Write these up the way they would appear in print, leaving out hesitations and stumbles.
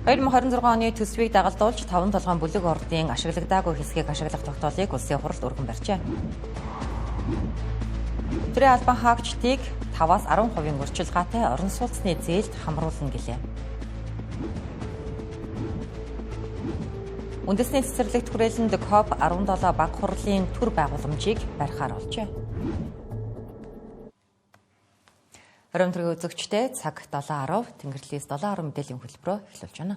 2026 оны төсвийг дагалдуулж 5 толгойн бүлэг ордын ашиглагдаагүй хэсгийг ашиглах тогтоолыг Улсын хурлд өргөн барьжээ. Төрийн албан хаагчдыг 5-аас 10% урьдчилгаатай орон сууцны зээлд хамруулна гэлээ. Үндэсний цэцэрлэгт хүрээлэнд COP17 баг хурлын төр байгууламжийг барихаар болжээ. Хорин төргийн үзэгчтэй цаг 7:10 Тэнгэрлэгээс 7:10 мэдээллийн хөтөлбөрөөр эхлүүлж байна.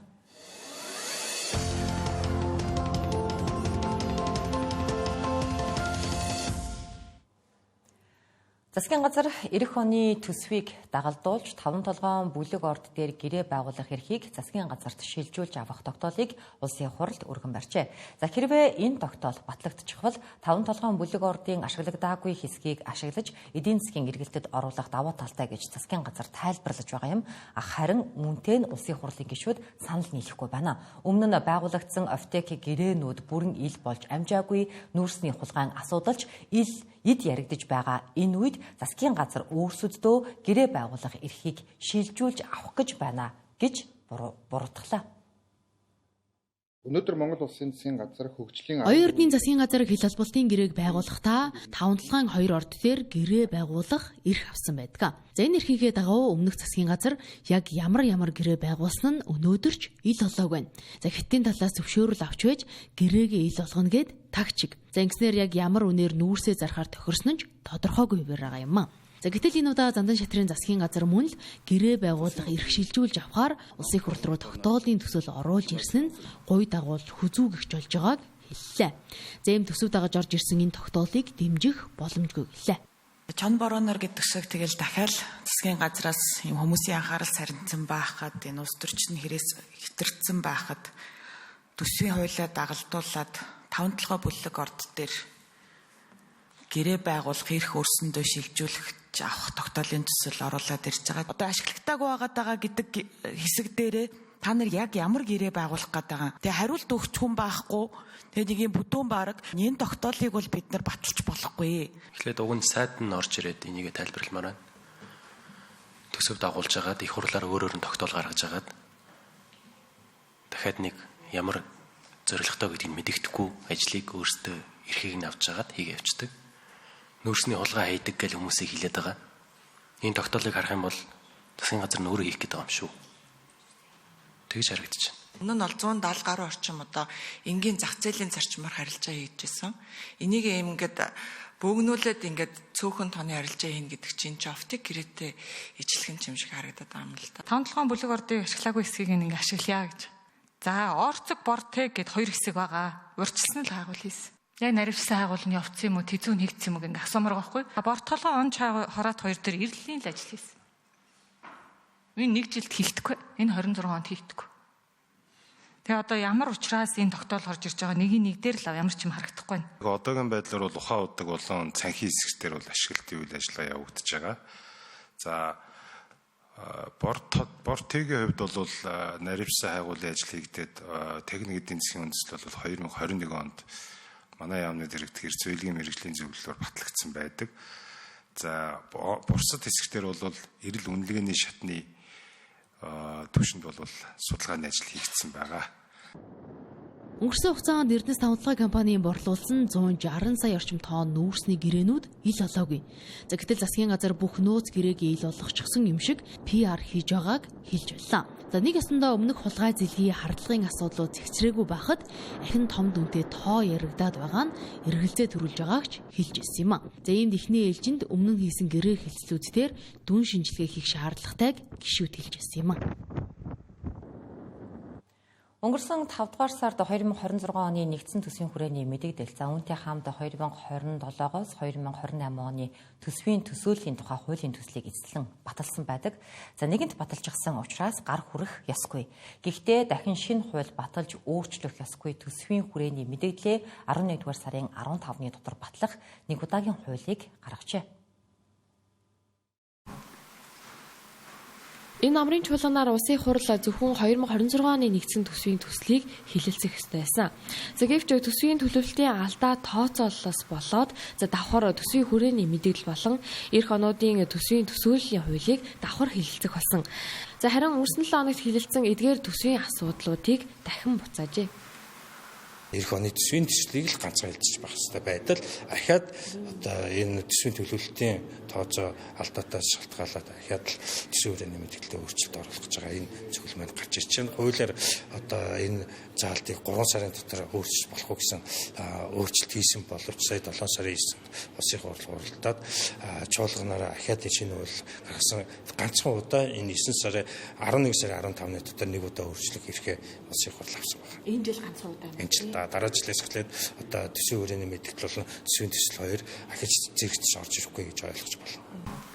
Засгийн газар ирэх оны төсвийг дагалдуулж 5 толгойн бүлэг орд дээр гэрээ байгуулах эрхийг засгийн газарт шилжүүлж авах тогтоолыг Улсын хурлд өргөн барьжээ. За хэрвээ энэ тогтоол батлагдчихвал 5 толгойн бүлэг ордын ашиглагдаагүй хэсгийг ашиглаж эдийн засгийн эргэлтэд оруулах давуу талтай гэж засгийн газар тайлбарлаж байгаа юм. Харин үүнтэй нь Улсын хурлын гишүүд санал нийлэхгүй байна. Өмнө нь байгуулагдсан офтек гэрээнүүд бүрэн ил болж амжаагүй, нүүрсний хулгайн асуудалч ил эд яригдж байгаа энэ үед засгийн газар өөрсөддөө гэрээ байгуулах эрхийг шилжүүлж авах гэж байна гэж буруутгалаа. Өнөөдөр Монгол Улсын засгийн газар хөгжлийн Оюун Эрдэнийн засгийн газар хил холболтын гэрээг байгуулахдаа 5 толгойн 2 орд дээр гэрээ байгуулах эрх авсан байдаг. За энэ эрхийнхээ дагуу өмнөх засгийн газар яг ямар гэрээ байгуулсан нь өнөөдөр ч ил болоог байна. За Хятадын талаас зөвшөөрөл авч байж гэрээгээ ил болгоно гэд тагчиг. За ингэснээр яг ямар үнээр нүүрсээ зархаар тохирсон нь ч тодорхойгүй байгаа юм а. За гэтэл энэ удаа Зандан шатрын засгийн газар мөн л гэрээ байгуулах эрх шилжүүлж авахар Улсын хурл руу тогтоолын төсөл оруулж ирсэн нь гуй дагуулж хүзүүгэгч болж байгааг хэллээ. За ийм төсөв дагаж орж ирсэн энэ тогтоолыг дэмжих боломжгүй гэлээ. Чон боронор гэдэг төсөв тэгэл дахиад засгийн газраас юм хүмүүсийн анхаарал сарницсан байхад энэ улс төрчин хэрэгс хэтэрсэн байхад төсвийн хуулиа дагалдуулаад 5 толгой бүлэг орд дээр гэрээ байгуулах эрх өөрсөндөө шилжүүлэх авах тогтоолын төсөл оруулаад ирж байгаа. Одоо ашиглагдаагүй байгаа гэдэг хэсэг дээрээ та нар яг ямар гэрээ байгуулах гээд байгаа. Тэгээ хариулт өгч хүн байхгүй. Тэгээ нэг юм бүдүүн бараг энэ тогтоолыг бол бид нар баталж болохгүй. Эхлээд уг нь сайд нь орж ирээд энийгээ тайлбарламаар байна. Төсөв дагуулж агаад их хурлаар өөрөөр нь тогтоол гаргаж агаад дахиад нэг ямар зорилготой гэдгийг мэдэгдэхгүй ажлыг өөрсдөө эрхийг нь авч агаад хийгээ явчихдаг. Нүүрсний хулгай хайдаг гэж хүмүүсийг хилээд байгаа. Энэ тогтоолыг харах юм бол засгийн газар нь өөрөө хийх гээд байгаа юм шүү. Тэгж харагдаж байна. Өмнө нь бол 170 гаруй орчим одоо энгийн зах зээлийн зарчмаар харилцаа хийж байсан. Энийг ингээд бөөгнүүлээд ингээд цөөхөн тооны харилцаа хийнэ гэдэг чинь офтик гэрээтэй ижилхэн юм шиг харагдаад байгаа юм л да. 5 толгойн бүлэг ордыг ашиглаагүй хэсгийг ингээд ашиглая гэж. За орцог бортэг гэд хоёр хэсэг байгаа. Урьдчилсан л хайгуул хийсэн. Яг наривчлсан хайгуул нь явцсан юм уу, тэзүү нь хийгдсэн юм уу гэх асуумаар байгаа байхгүй. Борт толгой он хораат хоёр дээр эрлийн л ажил хийсэн. Энэ нэг жилд хийгдэхгүй. Энэ 26 онд хийгдэхгүй. Тэгээ одоо ямар учраас энэ тогтоол орж ирж байгаа нэгийн нэг дээр л ямар ч юм харагдахгүй байна. Одоогийн байдлаар бол ухаан удаг болон цанхи хэсэгтэр бол ашиглалтын үйл ажиллагаа явагдаж байгаа. За бортгийн хувьд бол наривчлсан хайгуулын ажил хийгдээд техник эдийн засгийн үндэслэл бол 2021 онд манай яамны дэрэгдэх эрх зүйн мэргэжлийн зөвлөлөөр батлагдсан байдаг. За бурсад хэсэгтэр бол эрэл үнэлгээний шатны түвшинд бол судалгааны ажил хийгдсэн байгаа. Өнгөрсөн хугацаанд Эрдэнэс тавталгай компанийн борлуулсан 160 сая орчим тонн нүүрсний гэрээнүүд ил болоогүй. За гэтэл засгийн газар бүх нөөц гэрээг ил болгочихсон юм шиг PR хийж байгааг хэлж байлаа. За нэг ёсондоо өмнөх хулгай зэлгийн хардлагын асуудлууд зэгцрээгүй байхад ахин том дүнтэй тоо яригадаад байгаа нь эргэлзээ төрүүлж байгааг ч хэлж ирсэн юм а. За иймд эхний ээлжинд өмнө нь хийсэн гэрээ хэлцлүүд дээр дүн шинжилгээ хийх шаардлагатайг гишүүд хэлж байсан юм а. Өнгөрсөн 5 дугаар сард 2026 оны нэгдсэн төсвийн хүрээний мэдэгдэл, за үүнтэй хамт 2027-оос 2028 оны төсвийн төсөөллийн тухай хуулийн төслийг эзлэн баталсан байдаг. За нэгэнт баталчихсан учраас гар хүрэх ёсгүй. Гэхдээ дахин шинэ хууль баталж өөрчлөх ёсгүй төсвийн хүрээний мэдэгдлээ 11 дугаар сарын 15-ны дотор батлах нэг удаагийн хуулийг гаргажээ. Энэ намрын чуулганаар Улсын хурал зөвхөн 2026 оны нэгдсэн төсвийн төслийг хилэлцэх ёстой байсан. За гэвч төсвийн төлөвлөлтийн алдаа тооцооллоос болоод за давхар төсвийн хүрээний мэдээлэл болон эх онуудын төсвийн төсөөллийн хуулийг давхар хилэлцэх болсон. За харин өнгөрсөн 7 хоногт хилэлцсэн эдгээр төсвийн асуудлуудыг дахин буцаажээ. Эх оны төсвийн төслийг л ганцхан хэлцэж байх хэрэгтэй байдал ахаад одоо энэ төсвийн төлөвлөлтийн тооцоо алдаатаас шалтгаалаад ахаад л төсвийн хүрээний мэдээлэлд өөрчлөлт оруулах гэж байгаа энэ зөвлөл маань гарч ирж байна. Хуулиар одоо энэ заалтыг 3 сарын дотор өөрчилж болох уу гэсэн өөрчлөлт хийсэн боловч сая 7 сарын 9-нд улсын хурал хуралдаад чуулганаараа ахаад шинэ хууль гаргасан ганцхан удаа энэ 9 сарын 11 сарын 15-ны дотор нэг удаа өөрчлөх эрхээ улсын хурал авсан байна. Энэ жил ганцхан удаа. Энэ жил дараа жилээс эхлээд одоо төсвийн хүрээний мэдээлэл болон төсвийн төсөл хоёр ахиж зэрэгцэж орж ирэхгүй гэж ойлгож байна.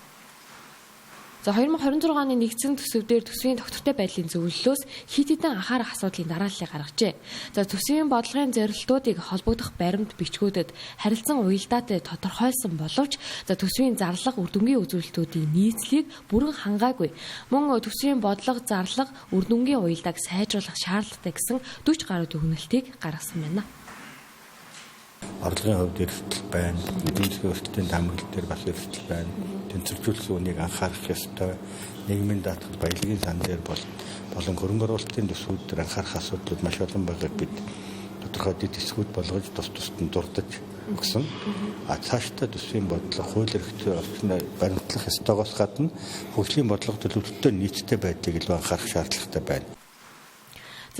За 2026 оны нэгдсэн төсөв дээр төсвийн тогтвортой байдлын зөвлөлөөс хэд хэдэн анхаарах асуудлын дарааллыг гаргажээ. За төсвийн бодлогын зорилтуудыг холбогдох баримт бичгүүдэд харилцан уялдаатай тодорхойлсон боловч за төсвийн зарлага үр дүнгийн үзүүлэлтүүдийн нийцлийг бүрэн хангаагүй. Мөн төсвийн бодлого, зарлага, үр дүнгийн уялдааг сайжруулах шаардлагатай гэсэн 40 гаруй дүгнэлтийг гаргасан байна. Орлогын хувьд эрсдэл байна. Эдийн засгийн өрсөлдөлийн таамаглал дээр бас эрсдэл байна. Тэнцвэржүүлсэн үнийг анхаарах ёстой. Нийгмийн даатгал, баялагын сан дээр болон хөрөнгө оруулалтын төсвүүд дээр анхаарах асуудлууд маш олон байгааг бид тодорхой дэд хэсгүүд болгож тус тусад нь дурдаж өгсөн. А цаашдаа төсвийн бодлого, хууль эрх зүйн орчноо баримтлах ёстойгоос гадна хөгжлийн бодлого төлөвлөлтөд нийцтэй байдлыг илүү анхаарах шаардлагатай байна.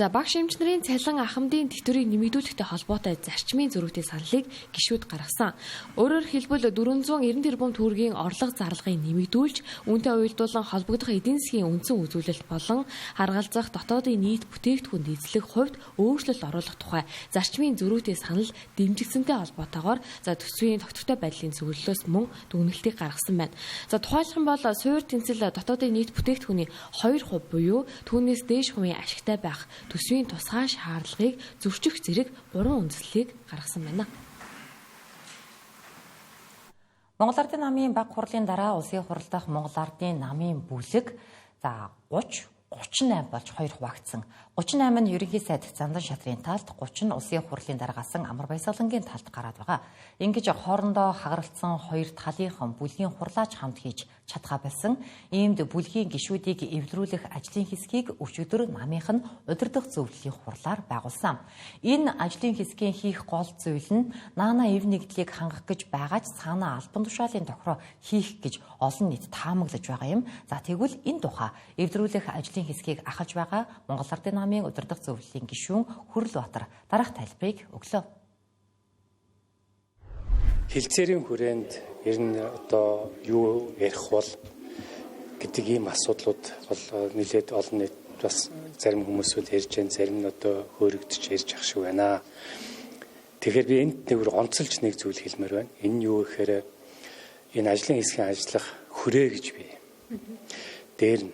За багш эмч нарын цалин ахмадын тэтгэврийг нэмэгдүүлэхтэй холбоотой зарчмын зөрүүтэй саналыг гишүүд гаргасан. Өөрөөр хэлбэл 490 тэрбум төгрөгийн орлого зарлагыг нэмэгдүүлж, үүнтэй уялдуулан холбогдох эдийн засгийн үндсэн үзүүлэлт болон харгалзах дотоодын нийт бүтээгдэхүүнд эзлэх хувьд өөрчлөлт оруулах тухай зарчмын зөрүүтэй санал дэмжигдсэнтэй холбоотойгоор за төсвийн тогтвортой байдлын зөвлөлөөс мөн дүгнэлтийг гаргасан байна. За тухайлах юм бол суур тэнцэл дотоодын нийт бүтээгдэхүүний 2% буюу түүнээс дээш хувийн ашигтай байх төсвийн тусгай шаардлагыг зөрчих зэрэг 3 үндслийг гаргасан байна. Монгол Ардын намын баг хурлын дараа улсын хурал дахь Монгол Ардын намын бүлэг за 30 38 болж хоёр хуваагдсан. 38 нь ерөнхий сайд Зандан шатрын талд, 30 нь улсын хурлын дараагаас Амар Баясгалангийн талд гараад байгаа. Ингэж хоорондоо хагаралцсан хоёр талынхан бүлгийн хурлаач хамт хийж чадхаа болсон. Иймд бүлгийн гишүүдийг эвлэрүүлэх ажлын хэсгийг өчигдөр намынх нь удирдах зөвлөлийн хурлаар байгуулсан. Энэ ажлын хэсгийн хийх гол зүйл нь наана эв нэгдлийг хангах гэж байгаач цаанаа албан тушаалын тохироо хийх гэж олон нийт таамаглаж байгаа юм. За тэгвэл энэ тухай эвлэрүүлэх ажлын хэсгийг ахалж байгаа Монгол Ардын намын удирдах зөвлөлийн гишүүн Хөрөлбаатар дараах тайлбарыг өглөө. Хилцээрийн хүрээнд ер нь одоо юу ярих бол гэдэг ийм асуудлууд бол нэлээд олон нийт бас зарим хүмүүсүүд ярьж байна, зарим нь одоо хөөрөгдөж ярьж ах шиг байна. Тэгэхээр би энд нэг онцолж нэг зүйл хэлмээр байна. Энэ нь юу гэхээр энэ ажлын хэсгийн ажиллах хүрээ гэж бий. Дээр нь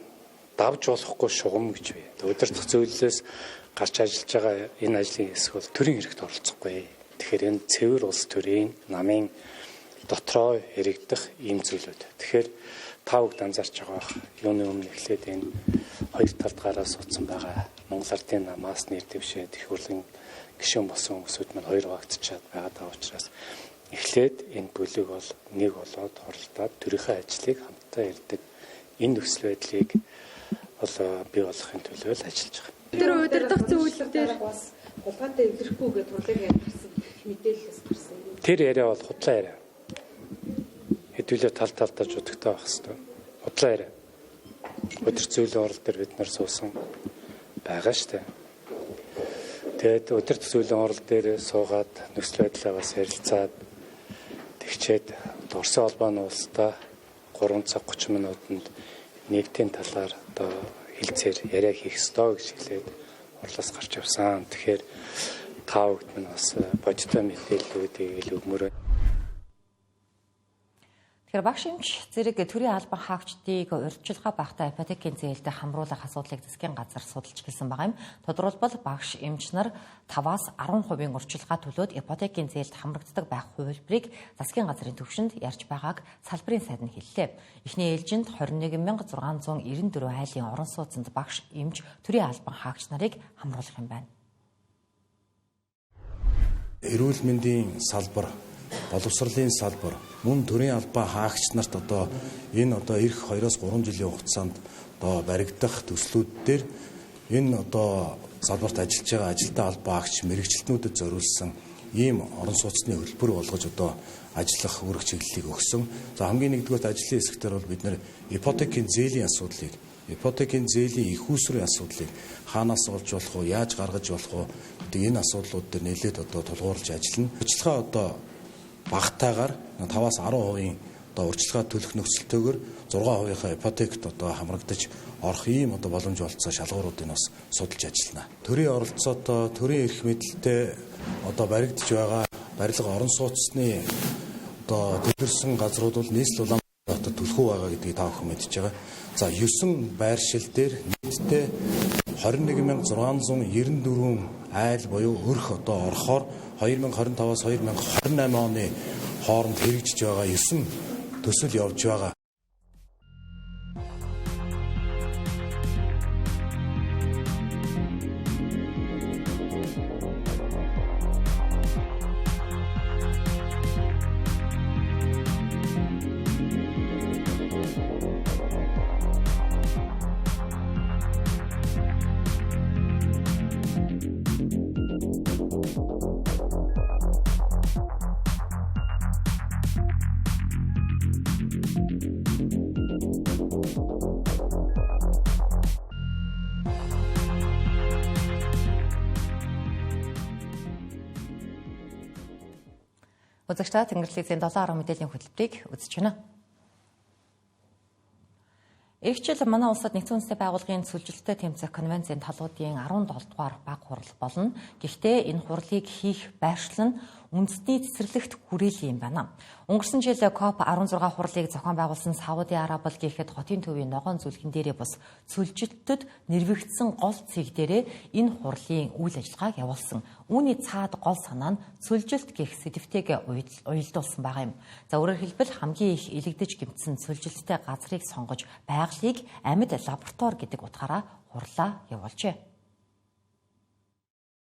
давж болохгүй шугам гэж бий. Удирдах зөвлөлөөс гарч ажиллаж байгаа энэ ажлын хэсэг бол төрийн хэрэгт оролцохгүй. Тэгэхээр энэ цэвэр улс төрийн намын дотроо яригдах ийм зүйлүүд. Тэгэхээр та бүгд анзаарч байгаа бах. Юуны өмнө эхлээд энэ хоёр талд гараа суудсан байгаа Монгол Ардын намаас нэр дэвшээд их хурлын гишүүн болсон хүмүүсүүд маань хоёр хуваагдчихад байгаа даа учраас эхлээд энэ бүлэг бол нэг болоод хуралдаад төрийнхөө ажлыг хамтдаа ярьдаг энэ нөхцөл байдлыг бол бий болгохын төлөө л ажиллаж байгаа. Тэр удирдах зөвлөл дээр бас хулгайтай эвлэрэхгүй гэж хурлыг гаргасан мэдээлэл бас гарсан. Тэр яриа бол худлаа яриа. Хэдүүлээ тал талдаа жудагтай байх хэвээр. Худлаа яриа. Өдөр зөвлөлийн орол дээр бид нар суусан байгаа штэ. Тэгээд өдөр зөвлөлийн орол дээр суугаад нөхцөл байдлаа бас ярилцаад тэгчээд Орсын холбооны улстай 3 цаг 30 минутанд нэгдийн талаар одоо хилцээр яриа хийх ёстой гэж хэлээд хурлаас гарч явсан. Тэгэхээр та бүгд минь бас бодиттой мэдээллүүдийг ил өгмөр. Тэгэхээр Тэгэхээр багш эмч зэрэг төрийн албан хаагчдыг урьдчилгаа багтаа ипотекийн зээлд хамруулах асуудлыг засгийн газар судалж эхэлсэн байгаа юм. Тодорхойлбол багш эмч нар 5-аас 10% урьдчилгаа төлөөд ипотекийн зээлд хамрагддаг байх хувилбарыг засгийн газрын түвшинд ярьж байгааг салбарын сайд нь хэллээ. Эхний ээлжинд 21694 айлын орон сууцнд багш эмч төрийн албан хаагч нарыг хамруулах юм байна. Эрүүл мэндийн салбар, боловсролын салбар, мөн төрийн албан хаагч нарт одоо энэ одоо ирэх 2-3 жилийн хугацаанд одоо баригдах төслүүд дээр энэ одоо салбарт ажиллаж байгаа ажилтан албан хаагч мэрэгчлэтнүүдэд зориулсан ийм орон сууцны хөтөлбөр болгож одоо ажиллах үүрэг чиглэлийг өгсөн. За хамгийн нэгдүгээрт ажлын хэсэгтэр бол бид нэр ипотекийн зээлийн асуудлыг, ипотекийн зээлийн их усрын асуудлыг хаанаас олж болох уу, яаж гаргаж болох уу гэдэг энэ асуудлууд дээр нэлээд одоо тулгуурлаж ажиллана. Урьдчилгаа одоо багтаагаар 5-аас 10% одоо урьдчилгаа төлөх нөхцөлтэйгээр 6%-ийнхаа ипотект одоо хамрагдаж орох ийм одоо боломж олцсон шалгууруудыг бас судалж ажиллана. Төрийн оролцоотой, төрийн эрх мэдэлтэй одоо баригдаж байгаа барилга орон сууцны одоо төлөрсөн газрууд бол нийслэл Улаанбаатар төлхөө байгаа гэдгийг та бүхэн мэдж байгаа. За 9 байршил дээр нийтдээ 21694 айл буюу өрх одоо орохоор 2025-аас 2028 оны хооронд хэрэгжиж байгаа 9 төсөл явж байгаа. Үзэгчдээ Тэнгэрлэгийн 7:10 мэдээллийн хөтөлбөрийг үзэж байна. Ирэх жил манай улсад нэгдсэн үндэсний байгууллагын цөлжилттэй тэмцэх конвенцийн талуудын 17 дугаар баг хурал болно. Гэхдээ энэ хурлыг хийх байршил нь үндэсний цэцэрлэгт хүрээлэн юм байна. Өнгөрсөн жил COP16 хурлыг зохион байгуулсан Сауди Араб гэхэд хотын төвийн ногоон зүлгэн дээрээ бус цөлжилтөд нэрвэгдсэн гол цэг дээрээ энэ хурлын үйл ажиллагааг явуулсан. Үүний цаад гол санаа нь цөлжилт гэх сэдвтэйгээ уялдуулсан байгаа юм. За өөрөөр хэлбэл хамгийн их илэгдэж гэмтсэн цөлжилттэй газрыг сонгож байгалыг амьд лаборатори гэдэг утгаараа хурлаа явуулжээ.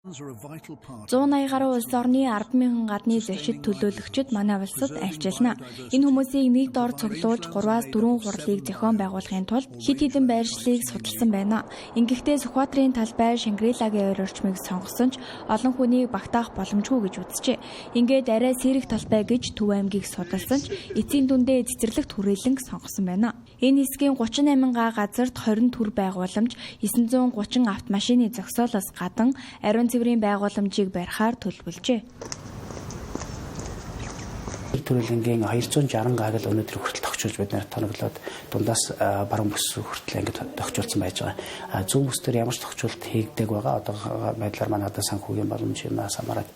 180 гаруй улс орны 10,000 гадны зочид төлөөлөгчид манай улсад альчилна. Энэ хүмүүсийг нэг дор цуглуулж 3-аас 4 хурлыг зохион байгуулахын тулд хэд хэдэн байршлыг судалсан байна. Ингэхдээ Сүхбаатарын талбай Шангрилагийн ойр орчмыг сонгосон ч олон хүнийг багтаах боломжгүй гэж үзжээ. Ингээд арай сэрэг талбай гэж Төв аймгийг судалсан ч эцсийн дүндээ цэцэрлэгт хүрээлэн сонгосон байна. Энэ хэсгийн 38 га газарт 20 төр байгууламж, 930 автомашины зогсоолоос гадна ариун цэврийн байгууламжийг барихаар төлөвлөжээ. Төрөлнгийн 260 гааг л өнөөдөр хүртэл тогтчулж бид нарт тоноглоод дундаас баруун бүс хүртэл ингээд тогтчулсан байж байгаа. Зүүн бүс дээр ямар ч тогтчулт хийгдэг байгаа. Одоо байдлаар манай одоо санхүүгийн боломж юмас хамаарат.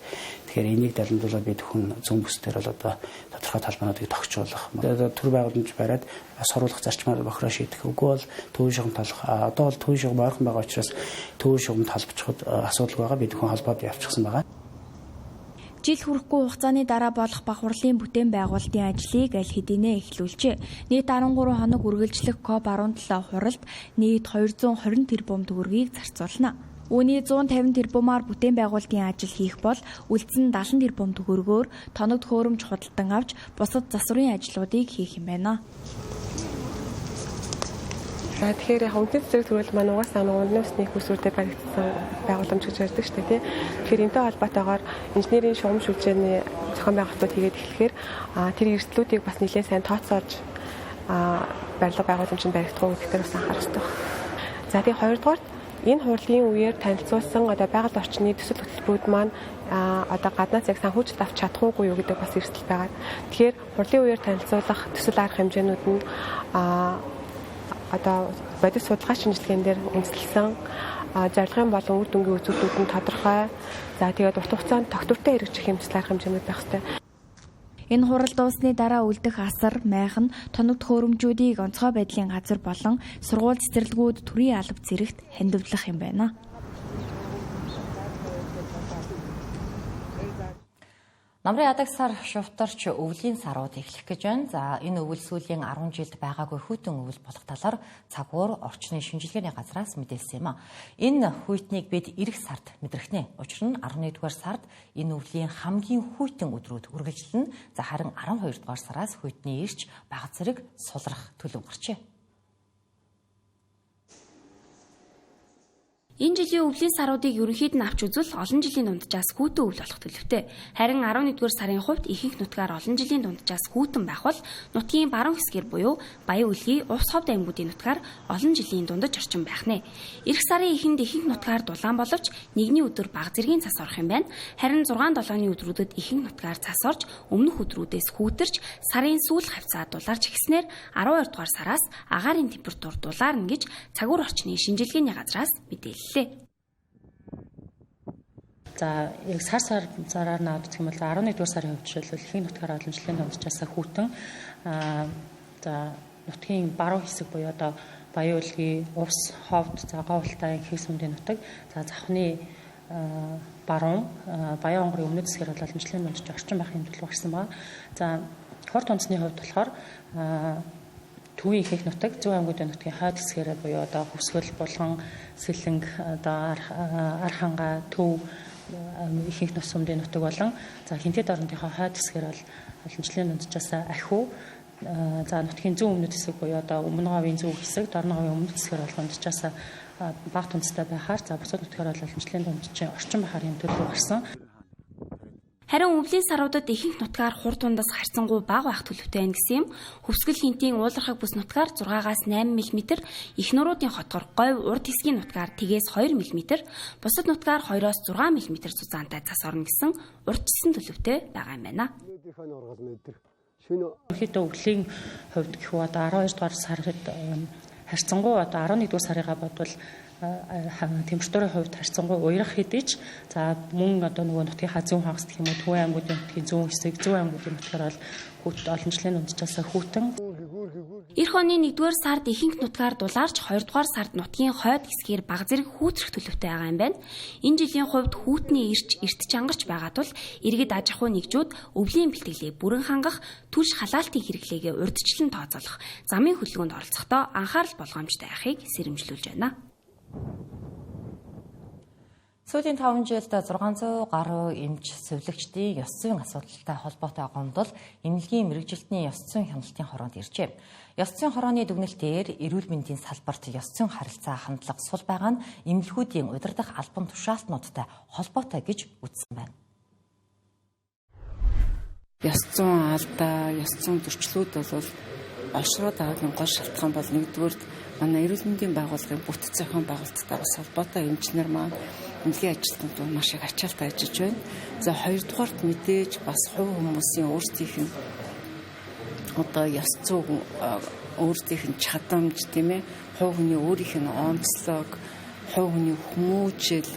Тэгэхээр энийг далимдуулаад бид хүн зүүн бүс дээр бол одоо тодорхой талбайнуудыг тогтчуулах. Одоо төр байгууламж бариад соруулах зарчмаар бохроо шийдэх. Үгүй бол төвийн шугам талах. Одоо бол төвийн шугам ойрхон байгаа учраас төвийн шугам талбарчхад асуудал байгаа. Бид хүн холбоод явчихсан байгаа. Жил хүрэхгүй хугацааны дараа болох баг хурлын бүтээн байгуулалтын ажлыг аль хэдийнэ эхлүүлжээ. Нийт 13 хоног үргэлжлэх COP17 хуралд нийт 220 тэрбум төгрөгийг зарцуулна. Үүний 150 тэрбумаар бүтээн байгуулалтын ажил хийх бол үлдсэн 70 тэрбум төгрөгөөр тоног төхөөрөмж худалдан авч бусад засварын ажлуудыг хийх юм байна. За тэгэхээр яг үндэсний цэцэрлэг төрөл маань угаасаа нөгөө үндэсний их усүрдээ баригдсан байгууламж гэж ярьдаг шүү дээ, тий. Тэгэхээр энэтэй холбоотойгоор инженерийн шугам шүлжээний зохион байгуулалтууд хийгээд эхлэхээр тэр эрсдлүүдийг бас нэлээд сайн тооцоолж барилга байгууламж нь баригдах уу гэдгээр бас анхаарах хэрэгтэй байна. За тэгээ хоёрдугаар энэ хурлын үеэр танилцуулсан одоо байгаль орчны төсөл хөтөлбөрүүд маань одоо гаднаас яг санхүүжилт авч чадах уугүй юу гэдэг бас эрсдэл байгаа. Тэгэхээр хурлын үеэр танилцуулах төсөл арга хэмжээнүүд нь одоо бодит судалгаа шинжилгээнд дээр үндэслэсэн зорилгын болон үр дүнгийн үзүүлэлтүүд нь тодорхой. За тэгээд урт хугацаанд тогтвортой хэрэгжих юм төсөл арга хэмжээнүүд байх хэрэгтэй. Энэ хурал дууссаны дараа үлдэх асар, майхан, тоног төхөөрөмжүүдийг онцгой байдлын газар болон сургууль цэцэрлэгүүд төрийн алба зэрэгт хандивлах юм байна. Намрын адаг сар шувтарч өвлийн сарууд эхлэх гэж байна. За энэ өвөл сүүлийн 10 жилд байгаагүй хүйтэн өвөл болох талаар цагуур орчны шинжилгээний газраас мэдээлсэн юм а. Энэ хүйтнийг бид ирэх сард мэдрэх нэ. Учир нь 11-р сард энэ өвлийн хамгийн хүйтэн өдрүүд үргэлжлэнэ. За харин 12-р сараас хүйтний ирч бага зэрэг сулрах төлөв гарчээ. Энэ жилийн өвлийн саруудыг ерөнхийд нь авч үзвэл олон жилийн дунджаас хүйтэн өвөл болох төлөвтэй. Харин 11-р сарын хувьд ихэнх нутгаар олон жилийн дунджаас хүйтэн байх бол нутгийн баруун хэсгээр буюу Баян-Үлгий, Увс ховд аймагуудын нутгаар олон жилийн дундаж орчин байх нэ. Ирэх сарын эхэнд ихэнх нутгаар дулаан боловч нэгний өдөр бага зэргийн цас орох юм байна. Харин 6-7-ны өдрүүдэд ихэнх нутгаар цас орж өмнөх өдрүүдээс хүүтэрч сарын сүүл хавцаа дулаарч эхэлснээр 12 дугаар сараас агаарын температур дулаарна гэж цагуур орчны шинжилгээний газраас мэдээллээ. За яг сар сараар навд гэх юм бол 11-р сарын хувьд жишээлбэл ихэнх нутгаар олон жилийн дунджаас хүйтэн за нутгийн баруун хэсэг буюу одоо Баян-Үлгий, Увс, Ховд, за Говьлтай их сүмдийн нутаг, за Завхны баруун, Баян-Онгорын өмнөд хэсгээр бол олон жилийн дунджаас орчин байх юм төлөв гарсан байна. За хурд унцны хувьд болохоор Төвийн ихэнх нутаг, Зүүн аймагуудын нутгийн хойд хэсгээрээ буюу одоо Хөвсгөл, Булган, Сэлэнг, одоо Арханга, Төв ихэнх нус сумдын нутаг болон за Хинтэд орондынхоо хойд хэсгээр бол олон жилийн дунджаас ахиу, за нутгийн зүүн өмнөд хэсэг буюу одоо Өмнө говийн зүүн хэсэг, Дорно говийн өмнөд хэсгээр бол дунджаас бага тунцтай байхаар, за бусад нутгаар бол олон жилийн дунджийн орчин байхаар юм төлөв гарсан. Харин өвлийн саруудад ихэнх нутгаар хур тундас харьцангуй бага байх төлөвтэй байна гэсэн юм. Хөвсгөл хинтийн уулархаг бүс нутгаар 6-аас 8 мм, их нуруудын хотгор говь урд хэсгийн нутгаар 1-ээс 2 мм, бусад нутгаар 2-оос 6 мм зузаантай цас орно гэсэн урьдчилсан төлөвтэй байгаа юм байна. Ерөнхийдөө өвлийн хувьд гэх үү одоо 12 дугаар сард харьцангуй одоо 11 дугаар сарыгаа бодвол температурын хувьд харьцангуй уярах хэдий ч за мөн одоо нөгөө нутгийнхаа зүүн хагас гэх юм уу Төвийн аймагуудын нутгийн зүүн хэсэг, Зүүн аймагуудын нутгаар бол хүүт олон жилийн дунджаас хүйтэн. Ирэх оны 1-р сард ихэнх нутгаар дулаарч 2-р сард нутгийн хойд хэсгээр бага зэрэг хүүтрэх төлөвтэй байгаа юм байна. Энэ жилийн хувьд хүүтний ирч эрт чангарч байгаа тул иргэд аж ахуй нэгжүүд өвлийн бэлтгэлээ бүрэн хангах, түлш халаалтын хэрэглээгээ урьдчилан тооцоолох, замын хөдөлгөөнд оролцохдоо анхаарал болгоомжтой байхыг сэрэмжлүүлж байна. Сүүлийн 5 жилд 600 гаруй эмч сувилагчдын ёс зүйн асуудалтай холбоотой гомдол эмнэлгийн мэргэжилтний ёс зүйн хяналтын хороонд иржээ. Ёс зүйн хорооны дүгнэлтээр эрүүл мэндийн салбарт ёс зүйн харилцаа хандлага сул байгаа нь эмнэлгүүдийн удирдах албан тушаалтнуудтай холбоотой гэж үзсэн байна. Ёс зүйн алдаа, ёс зүйн зөрчлүүд бол олшроод авах гол шалтгаан бол нэгдүгээр манай эрүүл мэндийн байгууллагын бүтэц зохион байгуулалттай бас холбоотой эмчнэр маань эмнэлгийн ажилтнууд маш их ачаалтай ажиллаж байна. За хоёрдугаарт мэдээж бас хувь хүмүүсийн өөрсдийнх нь одоо ёс зүйн өөрсдийнх нь чадамж тийм ээ, хувь хүний өөрийнх нь онцлог, хувь хүний хүмүүжил,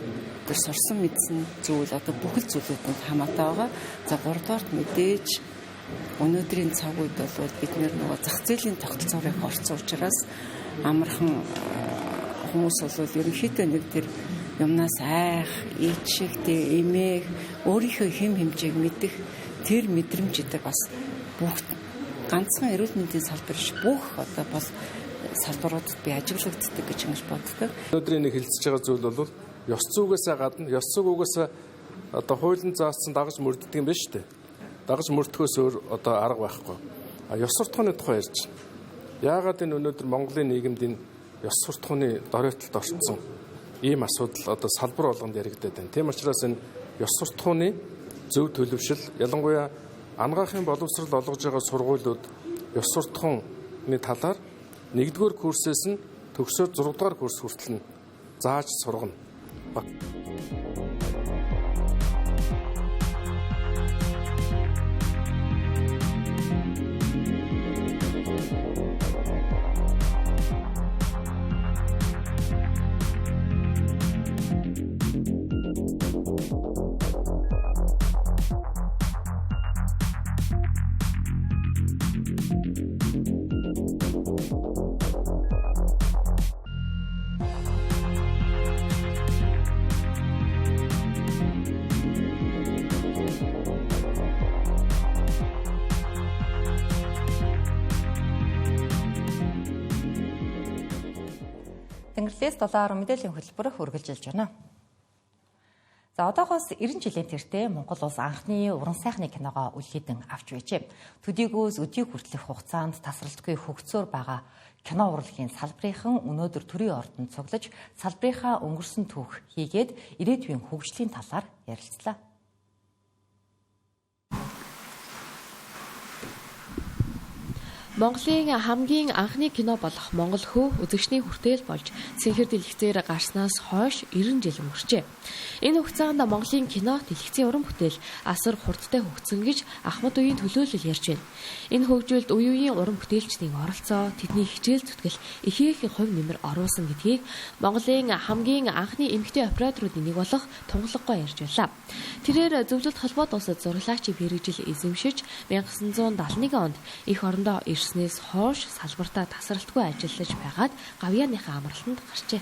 тэр сурсан мэдсэн зүйл одоо бүхэл зүйлүүдэнд хамаатай байгаа. За гуравдугаарт мэдээж өнөөдрийн цаг үед бол бид нөгөө зах зээлийн тогтолцоорыг орсон учраас амархан хүмүүс бол ерөнхийдөө нэг тэр юмнаас айх, ичхтэй, эмээх, өөрийнхөө хэм хэмжээг мэдэх тэр мэдрэмж гэдэг бас бүх ганцхан эрүүл мэндийн салбар биш бүх одоо бол салбаруудад би ажиглагддаг гэж ингэж боддог. Өнөөдрийн нэг хэлцэж байгаа зүйл бол ёс зүйгээсээ гадна ёс зүйг угаасаа одоо хуулийн заасан дагаж мөрддөг юм байна шүү дээ. Дагаж мөрдөхөөс өөр одоо арга байхгүй. А ёс суртахууны тухай ярьж байна. Яагаад энэ өнөөдөр Монголын нийгэмд энэ ёс суртахууны доройтолд орцсон ийм асуудал одоо салбар болгонд яригдаад байна. Тийм учраас энэ ёс суртахууны зөв төлөвшил, ялангуяа ангаахын боловсрол олгож байгаа сургуулиуд ёс суртахууны талаар 1-р курсээс нь төгсөөд 6-р курс хүртэл нь зааж сургана. S7 мэдээллийн хөтөлбөр үргэлжилж байна. За одоохоос 90 жилийн тэртээ Монгол улс анхны уран сайхны киногоо үлхийдэн авч байжээ. Төдийгөөс өдийг хүртэлх хугацаанд тасралтгүй хөгжсөөр байгаа кино урлагийн салбарынхан өнөөдөр төрийн ордонд цуглаж салбарынхаа өнгөрсөн түүх хийгээд ирээдүйн хөгжлийн талаар ярилцлаа. Монголын хамгийн анхны кино болох Монгол хөө үзэгчний хүртээл болж цэнхэр дэлгэцээр гарснаас хойш 90 жил өнгөрчээ. Энэ хугацаанд Монголын кино дэлгэцийн уран бүтээл асар хурдтай хөгжсөн гэж Ахмад үеийн төлөөлөл ярьж байна. Энэ хөгжилд үе үеийн уран бүтээлчдийн оролцоо, тэдний хичээл зүтгэл ихээхэн хувь нэмэр оруулсан гэдгийг Монголын хамгийн анхны эмэгтэй операторуудын нэг болох Тунгалаггой ярьж байлаа. Тэрээр зөвлөлт холбоот улсад зураглаачийн мэргэжил эзэмшиж 1971 онд эх орондоо ирснээс хойш салбартаа тасралтгүй ажиллаж байгаад гавьяаныхаа амралтанд гарчээ.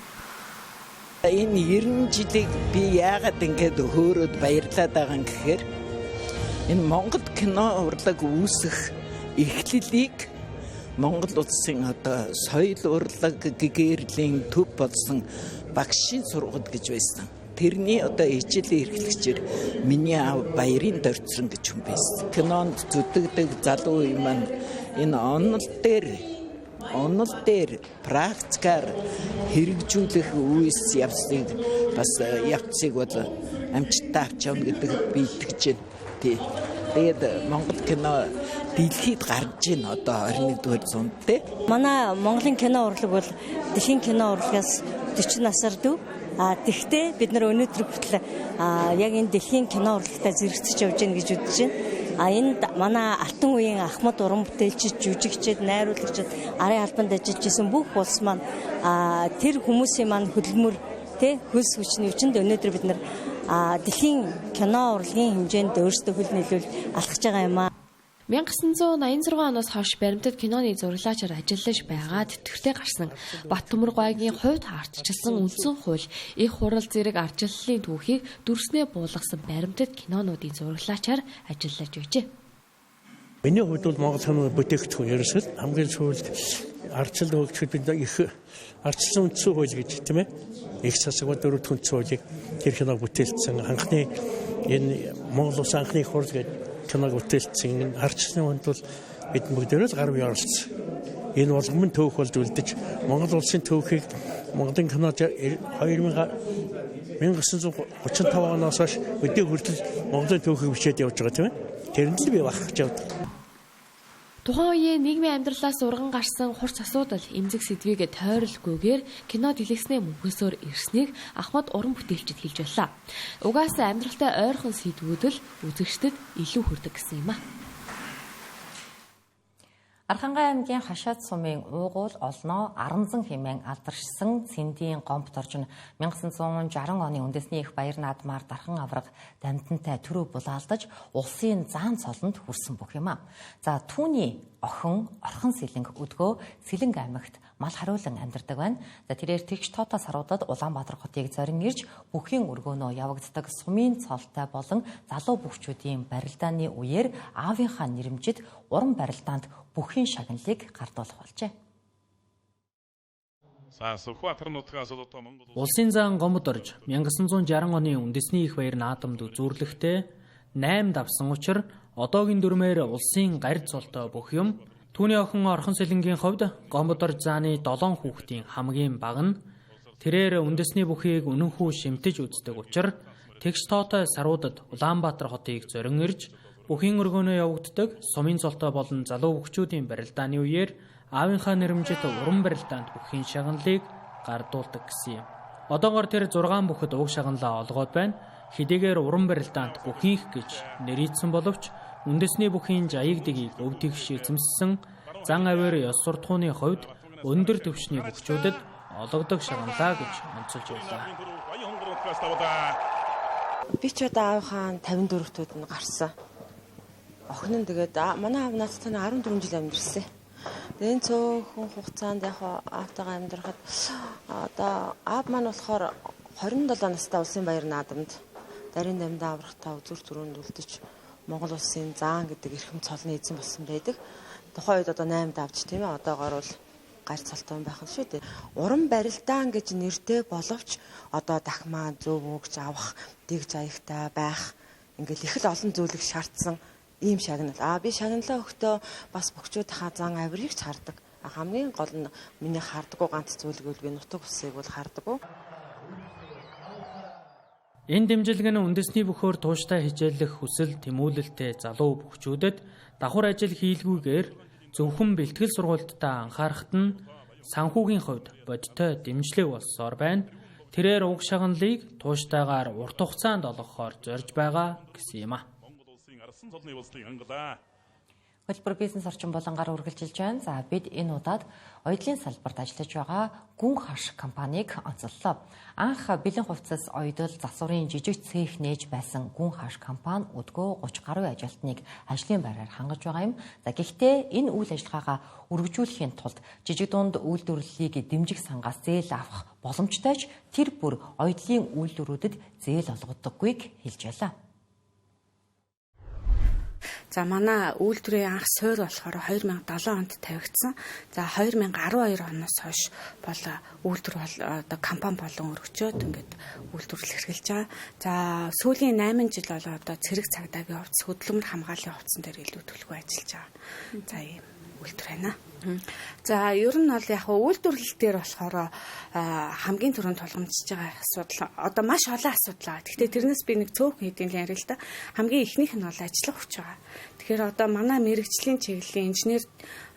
Энэ 90 жилийг би яагаад ингэж хөөрөөд баярлаад байгаа юм гэхээр энэ Монгол кино урлаг үүсэх эхлэлийг Монгол улсын одоо соёл урлаг гэгэрлийн төв болсон багшийн сургууль гэж байсан. Тэрний одоо хичээлийн эрхлэгчээр миний аав Баярын Дорцрон гэж хүн байсан. Кинонд зүтгэдэг залуу үе маань энэ онол дээр практикаар хэрэгжүүлэх үйлс явцыг бас явцыг бол амжилттай авч явна гэдэгт би итгэж байна. Тэгээд Монгол кино дэлхийд гарч байна одоо 21-р зуунд те. Манай Монголын кино урлаг бол дэлхийн кино урлагаас 40 насаар дүү. А тэгвэл бид нар өнөөдөр хүртэл яг энэ дэлхийн кино урлагтай зэрэгцэж явж байна гэж үзэж байна. А энд манай алтан үеийн ахмад уран бүтээлчид, жүжигчид, найруулагчид, арын албанд ажиллаж исэн бүх улс маань тэр хүмүүсийн маань хөдөлмөр тэ хөлс хүчний хүчинд өнөөдөр бид нар дэлхийн кино урлагийн хэмжээнд өөрсдөө хөл нийлүүл алхаж байгаа юм аа. 1986 оноос хойш баримтат киноны зураглаачаар ажиллаж байгаа тэтгэвртэй гарсан Баттөмөргойгийн хувьд ардчилсан үндсэн хууль их хурал зэрэг ардчлалын түүхийг дүрснээ буулгасан баримтат кинонуудын зураглаачаар ажиллаж байжээ. Миний хувьд бол Монгол кино бүтээгдэхүүн ерөөсөө хамгийн сүүлд ардчлал хөгжихэд бид их ардчилсан үндсэн хууль гэж тийм их засаг дөрөв дэх үндсэн хуулийг тэр киног бүтээлсэн анхны энэ Монгол улсын анхны их хурал гэж киног бүтээлсэн ардчлалын хүнд бол бид бүгдээрээ л гар бие оролцсон. Энэ болгон төөх болж үлдэж Монгол улсын төөхийг Монголын кино 1935 оноос хойш өдөө хүртэл Монголын төөхийг бичээд явж байгаа тийм ээ. Тэрэнд л би бах гэж явдаг. Тухайн үеийн нийгмийн амьдралаас урган гарсан хурц асуудал эмзэг сэдвийг тойролгүйгээр кино дэлгэснээ мөнхөсөөр ирснийг Ахмад уран бүтээлчид хэлж байлаа. Угаасаа амьдралтай ойрхон сэдвүүд л үзэгчдэд илүү хүрдэг гэсэн юм а. Архангай аймгийн Хашаад сумын уугуул олноо Аранзан хэмээн алдаршсан Цэндийн гомбот орж 1960 оны үндэсний их баяр наадмаар дархан авраг дамтантай төрөө булаалдаж улсын заан цолонд хүрсэн бүх юм а. За түүний охин Орхон Сэлэнг өдгөө Сэлэнг аймагт мал хариулан амьдардаг байна. За тэрээр тэгш тоотой саруудад Улаанбаатар хотыг зорин ирж бүхийн өргөөнөө явагддаг сумын цолтой болон залуу бүхчүүдийн барилдааны үеэр аавынхаа нэрэмжит уран барилдаанд бүхийн шагналыг гардуулах болжээ. Улсын заан гомод орж 1960 оны үндэсний их баяр наадамд үзүүрлэхдээ 8 давсан учир одоогийн дүрмээр улсын гарь цолтой бүх юм түүний охин Орхон Сэлэнгийн хувьд гомод орж зааны 7 хүүхдийн хамгийн бага нь тэрээр үндэсний бүхийг үнэнхүү шимтэж үздэг учир тэгш тоотой саруудад Улаанбаатар хотыг зорин ирж бүхийн өргөөнөө явагддаг сумын цолтой болон залуу хөгчүүдийн барилдааны үеэр аавынхаа нэрэмжит уран барилдаанд бүхийн шагналыг гардуулдаг гэсэн юм. Одоогор тэр 6 бүхэд уг шагналаа олгоод байна. Хэдийгээр уран барилдаанд бүхийнх гэж нэрийдсэн боловч үндэсний бүхийн жаяг дэгийг өв тэгш эзэмссэн зан авир ёс суртахууны хувьд өндөр түвшний бүхчүүдэд олгодог шагналаа гэж онцолж байлаа. Би ч одоо аавынхаа 54-т нь гарсан. Охин нь тэгээд манай аав надтай 14 жил амьдэрсэн. Тэгээд энэ цөөхөн хугацаанд яг аавтайгаа амьдрахад одоо аав маань болохоор 27 настай улсын баяр наадамд дарин дамдаа аврахтаа үзүүр зүрхэнд үлдэж Монгол улсын заан гэдэг эрхэм цолны эзэн болсон байдаг. Тухайн үед одоо 8 давж тийм ээ одоогоор бол Гарц цолтой байх нь шүү дээ. Уран барилдаан гэж нэртэй боловч одоо дахмаа зөв өгч авах, дэгж аягтай байх ингээл их л олон зүйлийг шаардсан ийм шагнал. Би шагналаа өгтөө бас бөхчүүдийнхаа зан авирыг ч хардаг. Хамгийн гол нь миний хардгуу ганц зүйлгүй би нутаг усыг бол хардгуу. Энэ дэмжлэг нь үндэсний бөхөөр тууштай хичээллэх хүсэл тэмүүлэлтэй залуу бөхчүүдэд давхар ажил хийлгүйгээр зөвхөн бэлтгэл сургуультдаа анхаарахад нь санхүүгийн хувьд бодиттой дэмжлэг болсоор байна. Тэрээр уг шагналыг тууштай урт хугацаанд олгохоор зорж байгаа гэсэн юм а. Хөтөлбөр бизнес орчин болонгаар үргэлжилж байна. За бид энэ удаад оёдлын салбарт ажиллаж байгаа Гүн хаш компанийг онцоллоо. Анх бэлэн хувцас оёдол засварын жижиг цех нээж байсан Гүн хаш компани өдгөө 30 гаруй ажилтныг ажлын байраар хангаж байгаа юм. За гэхдээ энэ үйл ажиллагаагаа өргөжүүлэхийн тулд жижиг дунд үйлдвэрлэлийг дэмжих сангаас зээл авах боломжтой ч тэр бүр оёдлын үйлдвэрүүдэд зээл олгодоггүйг хэлж байлаа. За манай үйлдвэрийн анх суур болохоор 2007 онд тавигдсан. За 2012 оноос хойш бол үйлдвэр бол одоо компани болон өргөжөөд ингээд үйлдвэрлэл эрхэлж байгаа. За сүүлийн 8 жил бол одоо цэрэг цагдаагийн хувцас, хөдөлмөр хамгааллын хувцсан дээр илүү төлөвлөгөө ажиллаж байгаа. За ийм үйлдвэр байна. За ер нь бол яг үйлдвэрлэл дээр болохоор хамгийн түрүүнд тулгамдж байгаа асуудал одоо маш олон асуудал байгаа. Гэхдээ тэрнээс би нэг цөөхөн хэдийн л ярил л да. Хамгийн эхнийх нь бол ажиллах хүч байгаа. Тэгэхээр одоо манай мэрэгжлийн чиглэлийн инженер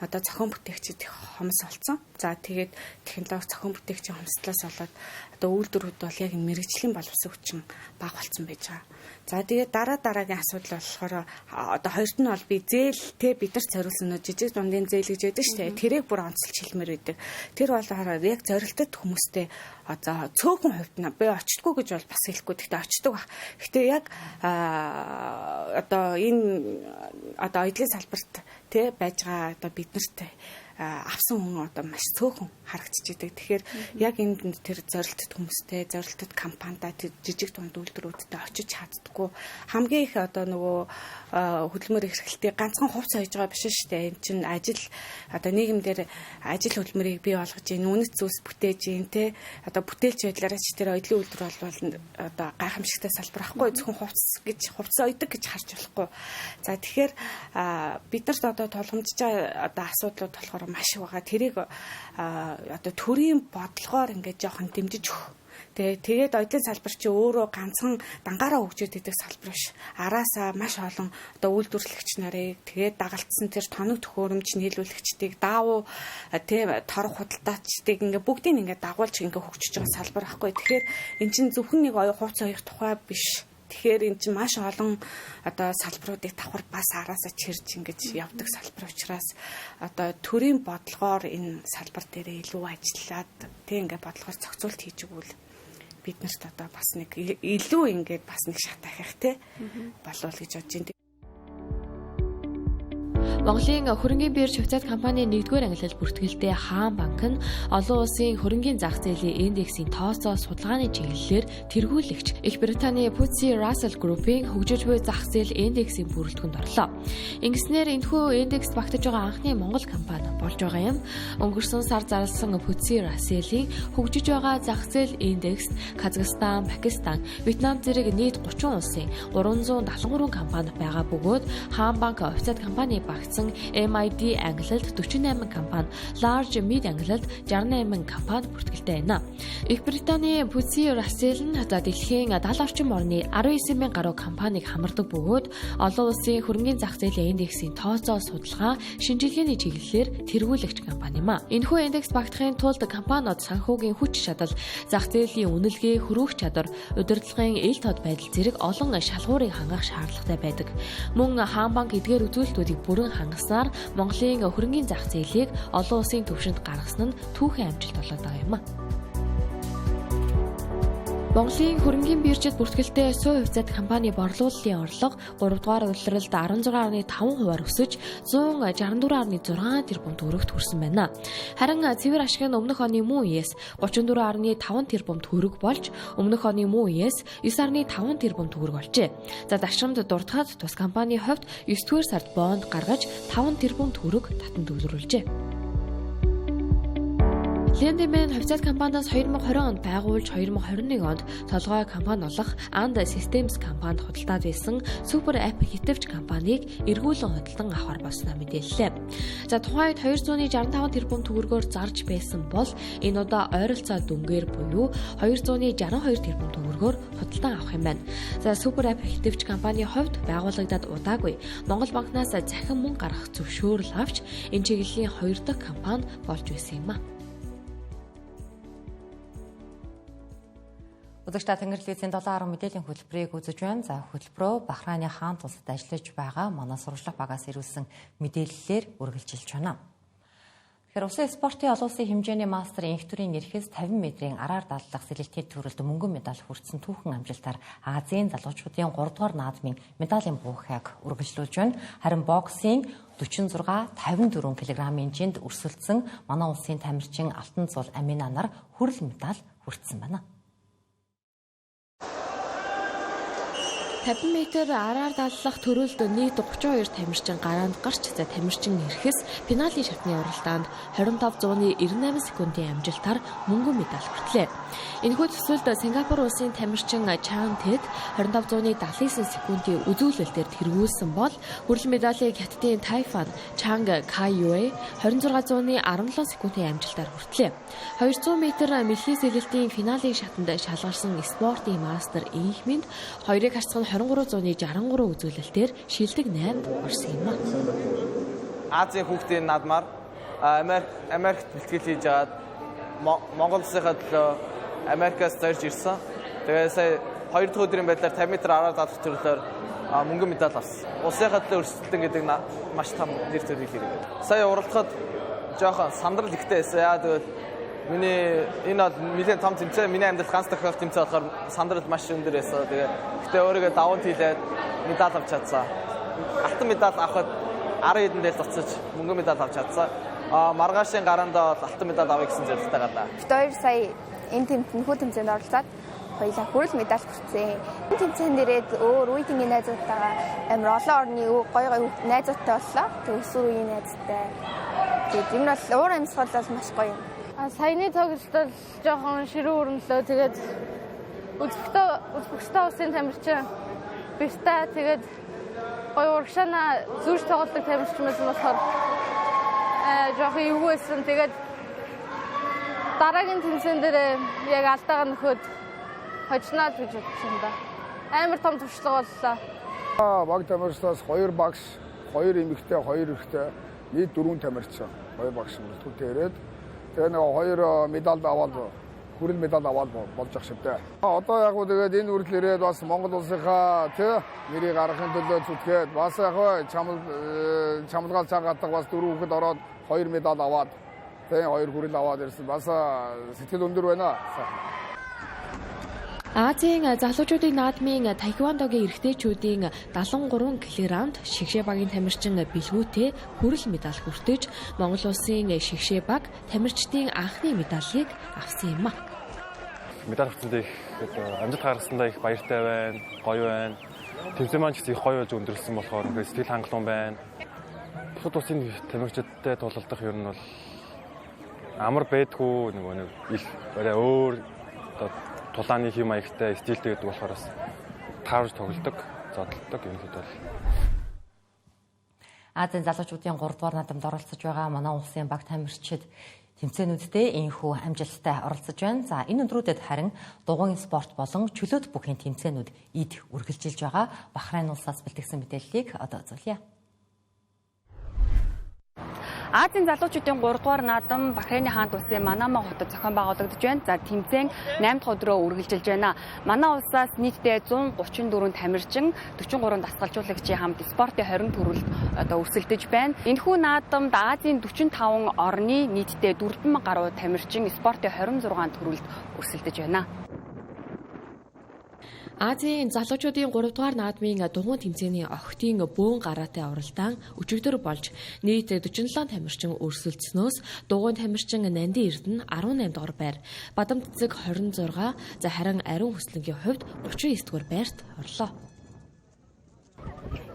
одоо зохион бүтээгчид их хомс олцсон. За тэгээд технологи зохион бүтээгчийн хомсдлоос болоод одоо үйлдвэрүүд бол яг энэ мэрэгжлийн боловсон хүчин бага болсон байж байгаа. За тэгээд дараа дараагийн асуудал болохоор одоо хоёрт нь бол би зээл те бид нар зориулсан нөө жижиг дундын зээл гэж байдаг шүү дээ. Тэрийг бүр онцолж хэлмээр байдаг. Тэр болохоор яг зорилтод хүмүүстэй одоо цөөхөн хувьд нь би очтгүй гэж бол бас хэлэхгүй. Гэхдээ очдог баг. Гэхдээ яг одоо энэ одоо оёдлын салбарт те байж байгаа одоо биднэрт авсан хүн одоо маш цөөхөн харагдчихэдэг. Тэгэхээр яг энд тэр зорилтод хүмүүстэй, зорилтод компанида тэр жижиг дунд үйлдвэрүүдтэй очиж чаддаггүй. Хамгийн их одоо нөгөө хөдөлмөр эрхлэлтийг ганцхан хувц хойж байгаа биш шүү дээ. Энд чинь ажил одоо нийгэмдэр ажил хөдөлмөрийг бий болгож ийн, үнэт зүйлс бүтээж ийн, тэ одоо бүтээлч байдлаараа ч тэр оёдлын үйлдвэр бол одоо гайхамшигтай салбар ахгүй. Зөвхөн хувцс гэж хувцс ойдог гэж харж болохгүй. За тэгэхээр биднэрт одоо тулгамдж байгаа одоо асуудлууд болохоор маш их байгаа. Тэрийг одоо төрийн бодлогоор ингээд жоохон дэмжиж өгөх. Тэгээд оёдлын салбар чи өөрөө ганцхан дангаараа хөгжөөд идэх салбар биш. Араасаа маш олон одоо үйлдвэрлэгч нарыг тэгээд дагалдсан тэр тоног төхөөрөмж нийлүүлэгчдийг даавуу тэ торох худалдаачдыг ингээд бүгдийг ингээд дагуулж ингээд хөгжиж байгаа салбар байхгүй. Тэгэхээр эн чинь зөвхөн нэг хувц оёх тухай биш. Тэгэхээр эн чинь маш олон одоо салбаруудыг давхар бас араасаа чирж ингэж явдаг салбар учраас одоо төрийн бодлогоор энэ салбар дээрээ илүү ажиллаад тэг ингээд бодлогоор зохицуулт хийж өгвөл биднэрт одоо бас нэг илүү ингээд бас нэг шат ахих те болов гэж бодож байна. Монголын хөрөнгийн бирж хувьцаат компани 1-р ангиллал бүртгэлтэй Хаан банк нь олон улсын хөрөнгийн зах зээлийн индексийн тооцоо судалгааны чиглэлээр тэргүүлэгч Их Британий FTSE Russell Group-ийн хөгжиж буй зах зээл индексийн бүрэлдэхүүнд орлоо. Ингэснээр энэхүү индекст багтаж байгаа анхны Монгол компани болж байгаа юм. Өнгөрсөн сар зарласан FTSE Russell-ийн хөгжиж байгаа зах зээл индекст Казахстан, Пакистан, Вьетнам зэрэг нийт 30 улсын 373 компани байгаа бөгөөд Хаан банк хувьцаат компани багц MID ангилалд 48 компани, Large Mid ангилалд 68 компани бүртгэлтэй байна. Их Британий FTSE Russell нь за дэлхийн 70 орчим орны 19,000 гаруй компанийг хамардаг бөгөөд олон улсын хөрөнгийн зах зээлийн индексийн тооцоо судалгаа шинжилгээний чиглэлээр тэргүүлэгч компани юм а. Энэхүү индекс багтахын тулд компаниуд санхүүгийн хүч чадал, зах зээлийн үнэлгээ, хөрвөх чадвар, удирдлагын ил тод байдал зэрэг олон шалгуурыг хангах шаардлагатай байдаг. Мөн Хаан банк эдгээр үзүүлэлтүүдийг бүрэн хангаснаар Монголын хөрөнгийн зах зээлийг олон улсын түвшинд гаргасан нь түүхэн амжилт болоод байгаа юм а. Монголын хөрөнгийн биржид бүртгэлтэй суу хувьцаат компани борлууллын орлого 3 дугаар улиралд 16.5%-аар өсөж 164.6 тэрбум төгрөгт хүрсэн байна. Харин цэвэр ашиг нь өмнөх оны мөн үеэс 34.5 тэрбум төгрөг болж өмнөх оны мөн үеэс 9.5 тэрбум төгрөг болжээ. За дашрамд дурдахад тус компани хувьд 9 дугаар сард бонд гаргаж 5 тэрбум төгрөг татан төвлөрүүлжээ. Lendeman хувьцаат компаниас 2020 онд байгуулж 2021 онд толгой компани болох And Systems компанид худалдаад байсан Super App хитвч компанийг эргүүлэн худалдан авахар болсноо мэдээллээ. За тухайн үед 265 тэрбум төгрөгөөр зарж байсан бол энэ удаа ойролцоо дүнгээр буюу 262 тэрбум төгрөгөөр худалдан авах юм байна. За Super App хитвч компани хувьд байгуулагдаад удаагүй Монгол банкнаас захин мөнгө гаргах зөвшөөрөл авч энэ чиглэлийн хоёр дахь компани болж байсан юм а. Үзэгч та Тэнгэр телевизийн 7.10 мэдээллийн хөтөлбөрийг үзэж байна. За хөтөлбөрөө Бахрайны хаант улсад ажиллаж байгаа манай сурвалжлах багаас ирүүлсэн мэдээллээр үргэлжилж байна. Тэгэхээр улсын спортын олон улсын хэмжээний мастер инх төрийн эрхэс 50 метрийн араар даллах сэлэлтийн төрөлд мөнгөн медаль хүртсэн түүхэн амжилтаар Азийн залуучуудын 3 дугаар наадмын медалийн буухайг үргэлжлүүлж байна. Харин боксын 46 54 кг-ийн жинд өрсөлдсөн манай улсын тамирчин Алтан зул Амина нар хүрэл медаль хүртсэн байна. 50 метр араар даллах төрөлд нийт 32 тамирчин гараанд гарч за тамирчин эрхэс финалийн шатны уралдаанд 25.98 секундын амжилтаар мөнгөн медаль хүртлээ. Энэхүү төсөлд Сингапур улсын тамирчин Чан Тэд 25.79 секундын үзүүлэлтээр тэргүүлсэн бол хүрэл медалийг Хятадын Тайфан Чанг Кай Юэ 26.17 секундын амжилтаар хүртлээ. 200 метр мэлхий сэлэлтийн финалийн шатанд шалгарсан спортын мастер Инхминд хоёрыг харьцах 23.63 үзүүлэлтээр шилдэг 8-д орсон юм а. Азийн хүүхдийн наадмаар Америкт бэлтгэл хийж агаад Монгол улсынхаа төлөө Америкаас зорж ирсэн. Тэгээ сая 2 дахь өдрийн байдлаар 50 метр араар дадлах төрлөөр мөнгөн медаль авсан. Улсынхаа төлөө өрсөлдөн гэдэг маш том нэр төрийн хэрэг. Сая уралдахад жоохон сандрал ихтэй байсан. Яа гэвэл миний энэ бол нэлээд том тэмцээн, миний амьдрал ганц тохиолдох тэмцээн болохоор сандрал маш өндөр байсан. Тэгээ гэтээ өөрийгөө даван тийлээд медаль авч чадсан. Алтан медаль авахад 10 хэдэн дээр буцаж мөнгөн медаль авч чадсан. Маргаашийн гараандаа бол алтан медаль авъя гэсэн зорилготой гарлаа. Бид хоёр сая энэ тэмцээнд тэмцээнд оролцоод хоёулаа хүрэл медаль хүртсэн. Энэ тэмцээн дээрээ өөр үеийн найзуудтайгаа амар олон орны гоё гоё найзуудтай боллоо. Тэг өсвөр үеийн найзтай. Тэгээд юм бол уур амьсгал бол маш гоё юм. Саяны тоглолт бол жоохон ширүү өрнөлөө. Тэгээд Үзбекстан улсын тамирчин Бирта тэгээд гоё урагшаана зүүж тоглодог тамирчин байсан болохоор жоохон эвгүй байсан. Тэгээд дараагийн тэмцээн дээр яг алдаагаа нөхөд хожноо гэж бодож байна да. Амар том туршлага боллоо. Баг тамирчдаас 2 багш, 2 эмэгтэй, 2 эрэгтэй нийт 4 тамирчин, 2 багш бүртгүүлээ ирээд тэгээ нэг 2 медаль аваад хүрэл медаль аваад болж ах шивтэй. Одоо яг уу тэгээд энэ үрдэл ирээд бас Монгол улсынхаа тий нэрийг гаргахын төлөө зүтгээд бас яг чамлгаал цаагаатдаг бас 4 хүүхэд ороод 2 медаль аваад тий 2 хүрэл аваад ирсэн. Бас сэтгэл өндөр байна. Азийн залуучуудын наадмын таеквондогийн эрэгтэйчүүдийн 73 кг-д шигшээ багийн тамирчин Билгүүтэй хүрэл медаль хүртэж Монгол улсын шигшээ баг тамирчдын анхны медалийг авсан юм а. Медаль хүртсэндээ их амжилт гаргасандаа их баяртай байна, гоё байна. Тэмцээн маань ч гэсэн их гоё болж өндөрлсөн болохоор үнэхээр сэтгэл хангалуун байна. Бусад улсын тамирчидтай тулалдах ер нь бол амар байдгүй, нөгөө нэг ил арай өөр одоо тулааны хэм маягтай стилтэй гэдэг болохоор бас таарж тоглодог, зодтолдог ерөнхийдөө бол. Азийн залуучуудын 3 дугаар наадамд оролцож байгаа манай улсын баг тамирчид тэмцээнүүддээ энэхүү амжилттай оролцож байна. За энэ өдрүүдэд харин дугуйн спорт болон чөлөөт бүхийн тэмцээнүүд эд үргэлжилж байгаа. Бахрайн улсаас бэлтгэсэн мэдээллийг одоо үзүүлье. Азийн залуучуудын 3 дугаар наадам Бахрейны хаант улсын Манама хотод зохион байгуулагдаж байна. За тэмцээн 8 дахь өдрөө үргэлжилж байна. Манай улсаас нийтдээ 134 тамирчин 43 дасгалжуулагчийн хамт спортын 20 төрөлд одоо өрсөлдөж байна. Энэхүү наадамд Азийн 45 орны нийтдээ 4000 гаруй тамирчин спортын 26 төрөлд өрсөлдөж байна. Азийн залуучуудын 3 дугаар наадмын дугуйн тэмцээний охидын бөөн гараатай уралдаан өчигдөр болж нийт 47 тамирчин өрсөлдснөөс дугуйн тамирчин Нандин Эрдэнэ 18 дугаар байр, Бадам цэцэг 26, за харин Ариун хүслэнгийн хувьд 39 дугаар байрт орлоо.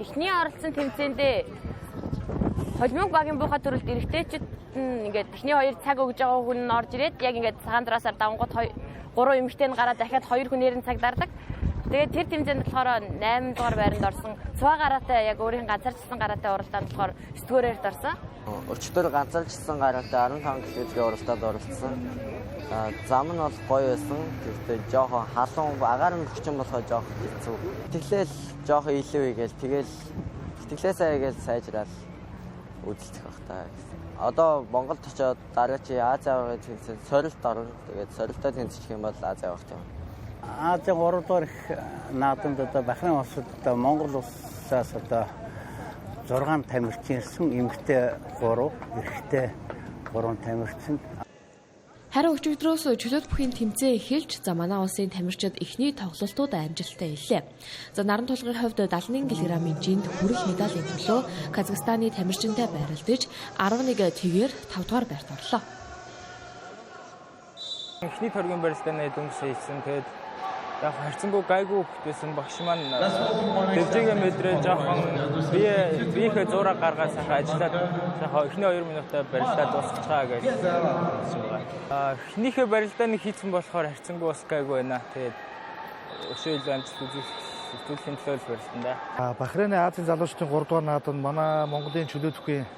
Эхний оролцсон тэмцээндээ холимог багийн буухай төрөлд эрэгтэйчид нь ингээд эхний 2 цаг өгж байгаа хүн нь орж ирээд яг ингээд цагаан зураасаар давангууд 3 эмэгтэй нь гараад дахиад 2 хүнээр нь цаг дардаг. Тэгээд тэр тэмцээнд болохоор 8 дугаар байранд орсон. Цуваа гараатай яг өөрийн ганцаарчсан гараатай уралдаанд болохоор 9 дугаарт орсон. Өчигдөр ганцаарчсан гараатай 15 км-ийн уралдаанд оролцсон. Зам нь бол гоё байсан. Гэхдээ жоохон халуун агаар нь хүчин болохоор жоохон хэцүү. Тэглээл жоохон илүү игээл тэгэл сэтгэлээсээ игээл сайжраал үзэлдэх бах та гэсэн. Одоо Монголд очиод дараачийн Ази аваргын тэмцээнд сорилт орно. Тэгээд сорилтоо тэмцэх юм бол Ази аваргт явна. Азийн 3 дугаар их наадамд одоо Бахрейн улсад одоо Монгол улсаас одоо 6 тамирчин ирсэн, эмэгтэй 3, эрэгтэй 3 тамирчин. Харин өчигдрөөс чөлөөт бүхийн тэмцээн эхэлж за манай улсын тамирчид эхний тоглолтууд амжилттай илээ. За наран тулгын хувьд 71 кг-ийн жинд хүрэл медалийн төлөө Казахстаны тамирчинтай байралдаж 11 тэгээр 5 дугаар байрт орлоо. Эхний торгийн барилдааны дүнс хийсэн. Тэгээд яг харьцангуй гайгүй хөхтэйсэн багш маань дэвжээгээ мэдрээ жоохон биеийнхээ зураг гаргаад сайхан ажиллаад сайхан эхний 2 минутаа барилдаа дуусчихаа гэж хэлсэн байгаа. Эхнийхээ барилдааны хийцэн болохоор харьцангуй бас гайгүй байна. Тэгээд өшөө илүү амжилт үзүүлэхийн төлөө л барилдан да. Бахрейны Азийн залуучдын 3 дугаар наадамд манай Монголын чөлөөт бүхийн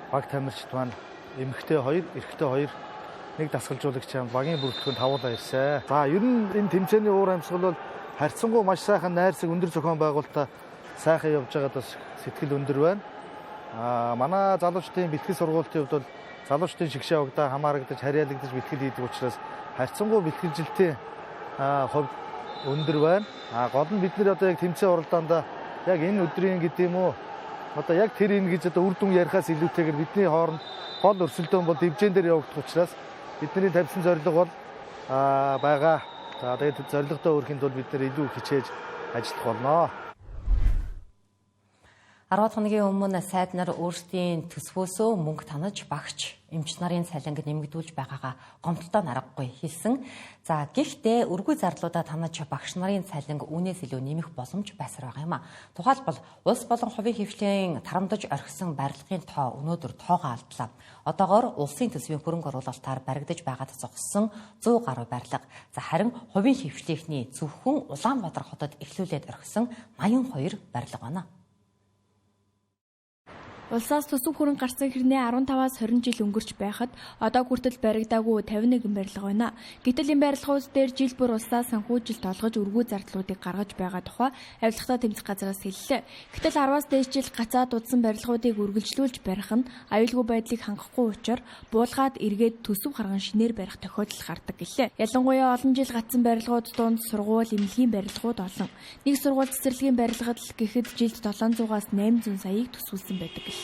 баг тамирчид маань эмэгтэй 2, эрэгтэй 2 нэг дасгалжуулагч багийн бүрэлдэхүүн тавуулаа ирсэн. За ер нь энэ тэмцээний уур амьсгал бол харьцангуй маш сайхан найрсаг өндөр зохион байгуулалтаа сайхан явж байгаад бас сэтгэл өндөр байна. Манай залуучдын бэлтгэл сургуулийн хувьд бол залуучдын шигшээ угдаа хамаарагдаж харьяалагдаж бэлтгэл хийдэг учраас харьцангуй бэлтгэлжилтийн хувьд өндөр байна. Гол нь бид нэр одоо яг тэмцээн уралдаанд яг энэ өдрийн гэдэг юм уу одоо яг тэр энэ гэж одоо үр дүн ярихаас илүүтэйгээр бидний хооронд гол өрсөлдөөн бол дивжэн дээр явагдах учраас бидний тавьсан зорилго бол байгаа. За тэгээд зорилгодоо хүрэхийн тулд бид нэр илүү хичээж ажиллах болно. 10 хоногийн өмнө сайд нар өөрсдийн төсвөөсөө мөнгө танаж багч эмч нарын цалинг нэмэгдүүлж байгаагаа гомдолтой наргагүй хэлсэн. За гэхдээ өргүү зарлуудаа танаж багш нарын цалинг үүнээс илүү нэмэх боломж байсаар байгаа юм а. Тухайлбал улс болон хувийн хэвшлийн тарамдаж орхисон барилгын тоо өнөөдөр тоогоо алдлаа. Одоогоор улсын төсвийн хөрөнгө оруулалтаар баригдаж байгаад зогссон 100 гаруй барилга. За харин хувийн хэвшлийнхний зөвхөн Улаанбаатар хотод эхлүүлээд орхисон 82 барилга байна. Улсаас төсөв хөрөнгө гарсан хэрнээ 15-аас 20 жил өнгөрч байхад одоо хүртэл баригдаагүй 51 барилга байна. Гэтэл энэ барилгууд дээр жил бүр улсаас санхүүжилт олгож өргүү зардлуудыг гаргаж байгаа тухай авилгатай тэмцэх газраас хэллээ. Гэтэл 10-аас дээш жил гацаад удсан барилгуудыг үргэлжлүүлж барих нь аюулгүй байдлыг хангахгүй учраа буулгаад эргээд төсөв гарган шинээр барих тохиолдол гардаг гэлээ. Ялангуяа олон жил гацсан барилгууд дунд сургууль, эмнэлгийн барилгууд олон. Нэг сургууль цэцэрлэгийн барилгад л гэхэд жилд 700-аас 800 саяыг төсвөлсөн байдаг гэлээ.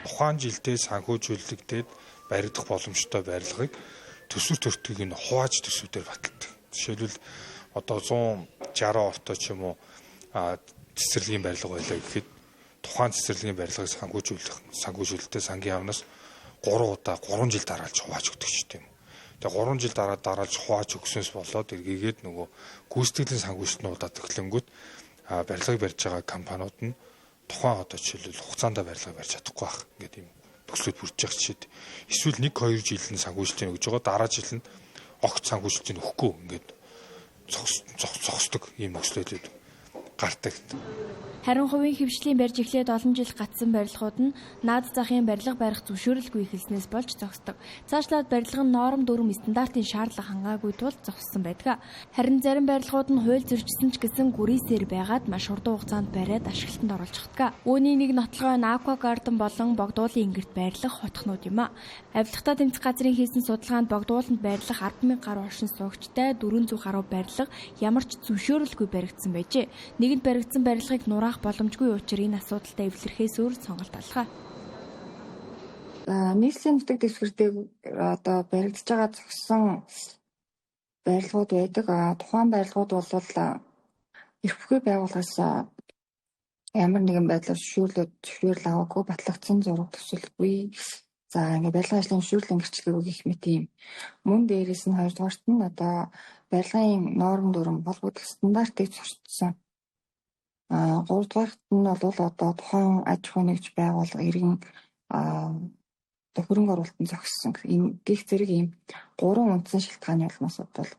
Тухайн жилдээ санхүүжүүлэгдээд баригдах боломжтой барилгыг төсвөр төртгийг нь хувааж төсвүүдээр баталдаг. Жишээлбэл одоо 160 ортой ч юм уу цэцэрлэгийн барилга байлаа гэхэд тухайн цэцэрлэгийн барилгыг санхүүжүүлэлтээ сангийн яамнаас 3 удаа 3 жил дараалж хувааж өгдөг ч тийм. Тэгээ 3 жил дараа дараалж хувааж өгсөнс болоод эргээгээд нөгөө гүйцэтгэлийн санхүүжилт нь удаад эхлэнгүүт барилгыг барьж байгаа компаниуд нь тухайн одоо жишээлбэл хугацаанд барилга барьж чадахгүй байх ингээд юм нөхцөлд бүрдэж байгаа жишээд эсвэл 1 2 жил нь санхүүжилтийг өгж байгаа дараа жил нь огт санхүүжилтийг өгөхгүй ингээд зогсдог ийм нөхцөлүүд гардаг. Харин хувийн хэвшлийн барьж эхлээд олон жил гацсан барилгууд нь наад захын барилга барих зөвшөөрөлгүй эхэлснээс болж зогсдог. Цаашлаад барилга нь норм дүрм стандартын шаардлага хангаагүй тул зогссон байдаг. Харин зарим барилгууд нь хууль зөрчсөн ч гэсэн гүрийсээр байгаад маш хурдан хугацаанд бариад ашиглалтанд оруулчихдаг. Үүний нэг нотлогоо нь Aqua Garden болон Богдуулын ингэрт байрлах хотхнууд юм а. Авилгатай тэмцэх газрын хийсэн судалгаанд Богдууланд байрлах 10,000 гаруй оршин суугчтай 400 гаруй барилга ямар ч зөвшөөрөлгүй баригдсан байжээ. Нэгэнт баригдсан барилгыг нураах боломжгүй учраа энэ асуудалтай эвлэрхээс өөр сонголт алга. Нийслэлийн нутаг дэвсгэр дээр одоо баригдаж байгаа зогссон барилгууд байдаг. Тухайн барилгууд бол эрх бүхий байгууллагаас ямар нэгэн байдлаар зөвшөөрөл аваагүй, батлагдсан зураг төсөлгүй. За ингээд барилгын ажлын зөвшөөрлийн гэрчлэгийг гэх мэт юм. Мөн дээрээс нь хоёрдугаарт нь одоо барилгын норм дүрэм бол стандартыг зөрчсөн. Гуравдугаарт нь бол одоо тухайн аж ахуй нэгж байгууллага иргэн Одоо хөрөнгө оруулалт нь зогссон гэх зэрэг ийм гурван үндсэн шалтгааны улмаас бол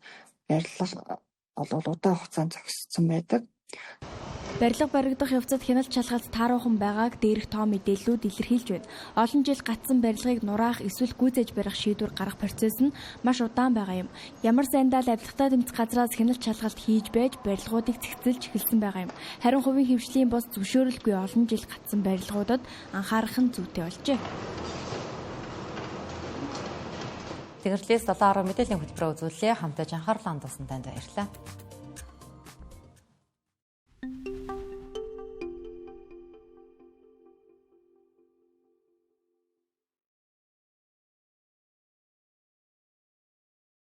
барилга бол удаан хугацаанд зогссон байдаг. Барилга баригдах явцад хяналт шалгалт тааруухан байгааг дээрх тоо мэдээллүүд илэрхийлж байна. Олон жил гатсан барилгыг нураах эсвэл гүйцээж барих шийдвэр гаргах процесс нь маш удаан байгаа юм. Ямар сайндаа л авилгатай тэмцэх газраас хяналт шалгалт хийж байж барилгуудыг цэгцэлж эхэлсэн байгаа юм. Харин хувийн хвшлийн бус зөвшөөрөлгүй олон жил гатсан барилгуудад анхаарах нь зүйтэй болжээ. Тэгэрлээс 7 10 мэдээллийн хөтөлбөрөөр үзүүллээ. Хамтаж анхаарлаа хандуулсан танд баярлалаа.